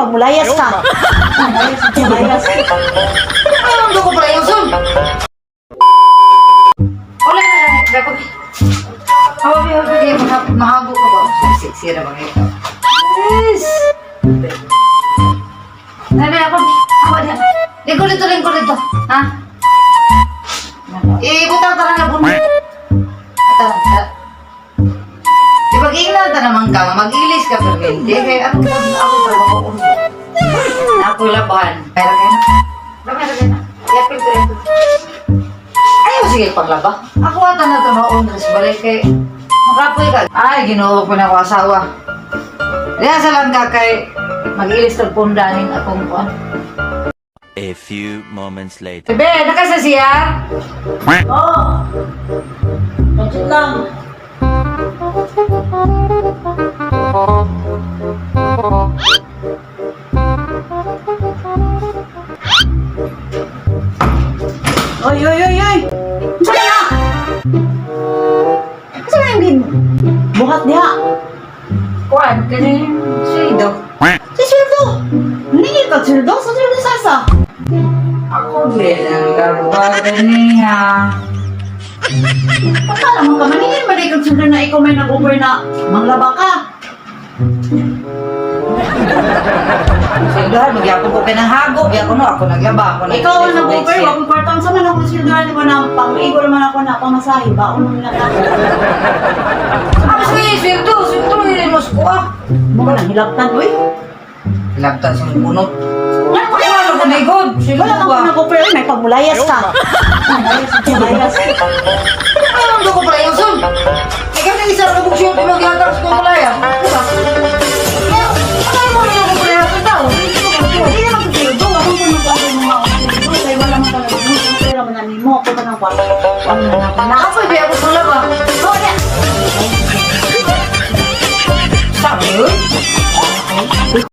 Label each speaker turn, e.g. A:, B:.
A: pagmulayas ka. Mulayas, mulayas.
B: Ano ko pala yung sun? Wala na lang. Gako. Hawabi, hawabi. Kaya mahabo ka ba? Sexy na ba ito? Yes! Sabi ako, ako diyan. Lingkod dito, lingkod dito. Ha? Ibutang ka na na puno. Ata, ata. Di pag ingnan ta naman ka, mag-ilis ka pero hindi. Kaya ako, ako trabaho ko. Ako laban. Pero kaya na. Dami, dami na. Yapil ko rin. Ayaw, sige, paglaba. Ako ata na trabaho sa balay kay makapoy ka. Ay, ginoo ko na ako asawa. Diya sa lang ka kay mag-ilis tag pundahin akong kuan.
C: A few moments later.
B: Bebe, nakasa siya?
A: Oo. Budget lang. Oy, oy, oy, oy! Unsa na? Unsa na yung buhat diha?
B: Kuan, kani sweldo.
A: Si sweldo! Ningil ka sweldo? Sa sweldo sasa?
B: Ako din ang garba niya.
A: Pagkala mo ka, maningil man ikaw sweldo na ikaw may nag-over na manglaba ka.
B: Sweldohan, magyapon ko kay ng hago. Gyapon no, ako naglaba. Ako
A: Ikaw ang nag-over, wag mo kwarta. Sa man ako sweldo na mo na pang-igo naman ako na pamasahe, baon mo na ako.
B: Ako sige, sweldo, sweldo, ilimos ko ah.
A: Mo ka lang hilabtan, uy.
B: Labtan sa bunot.
A: Nga pa
B: Ay, wala ko na igod. Sweldo
A: Wala kang
B: ba?
A: nag-offer, may pagmulayas ka. Mulayas, mulayas.
B: Ano ko pala yung sun? Ikaw na isa ka buksin yung maghatag sa kumalaya. Diba? Ano mo yung kumalaya sa tao?
A: Hindi naman ko sweldo, ako po nag-offer ng mga sweldo. Kaya wala man talaga mo, pera man na nimo, ako man ang kwarta. Wala na ako na.
B: Ako, hindi ako sa laba.
A: Oh, yeah.